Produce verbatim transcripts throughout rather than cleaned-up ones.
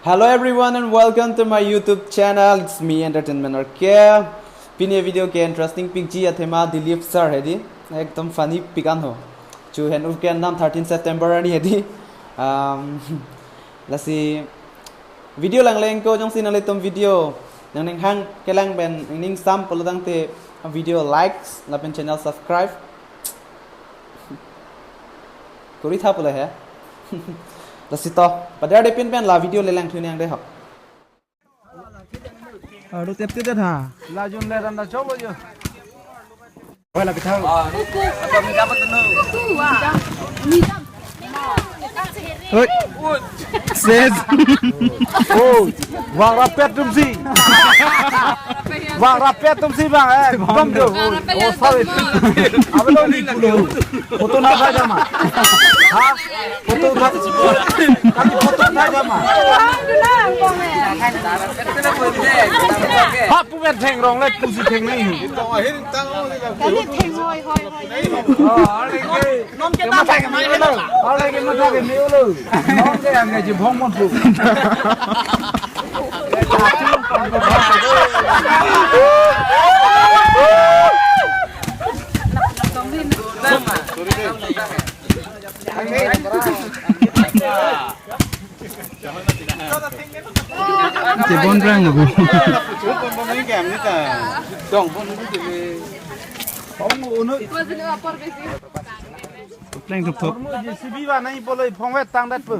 Hello everyone and welcome to my YouTube channel. It's me, Entertainment R K. Pini video ke interesting pikji athema Dilip sir hedi. Ekdom funny pikan ho. Chu hen uken nam thirteen September arni hedi. Um, lasi video langleng ko jongsi nanglitum video nangning hang kelang pen ning sam pulotangte video likes lapen channel subscribe kuri tha pule he. Lasi to, padar depin pen la video lelang thunang de ho. Aru tep tep ha. La jun le ran da cholo jo. Hoy la bithang. Hoy. Ses. Oh, vang rapet tum si. Vang rapet tum si vang, eh, dom jo. Oh, sorry. Abe lo ni kulo. Photo na tha jama. Ha? Photo na. Kali photo na tha jama. Ha, pu ben theng rong le, pu si theng nai. Kali theng hoi, hoi, hoi. Oh, ale ke. Non ke matha ke mai lo. Ale ke matha ke mai lo. Non ke ang ke jibhong mon pu. Chebon rang ago. Dong pon ni ke. Pleng thup thup. J C B ba nai polo phong vet tang dat pu.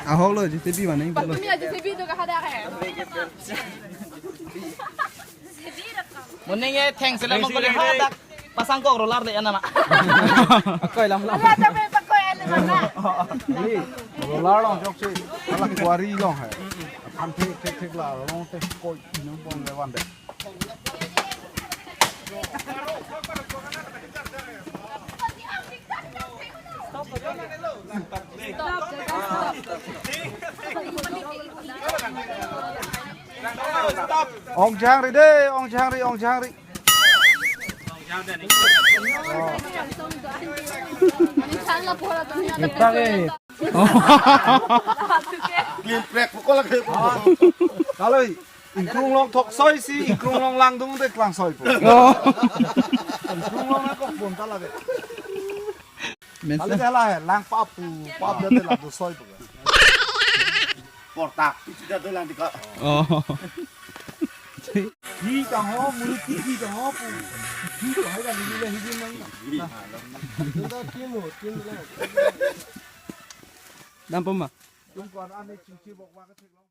Ahok lo J C B ba nai polo. Kami aja sebi tu kahada kayak. Moning e theng sila mong kali hadak pasang kok roller de anana. Akoi lam lam. Ala tapi pakoi ane mana? Ni roller long jok si. Ala quarry long hai. Kan thek thek thek la long te koi nung pon le wan de. Ong jang ri de, ong jang ri, ong jang ri. Kita ke. Lim prek pukul lagi. Kalau ingkrung long thok soi si, ingkrung long langdung te klang soi po. Oh. Ingkrung long na kok bon ta lagi. Mensa. Kali kala hai, lang pap pu, pap dia te lang tu soi po. Portak, itu dah tu lang di kok. Oh. Hi kang ho, mulut hi kang ho pu. Hi kang ho, kang ini lah hi nang. Nah. Itu dah tim ho, tim lah. Dam pema. Tum kon ane cuci bok bak kecil.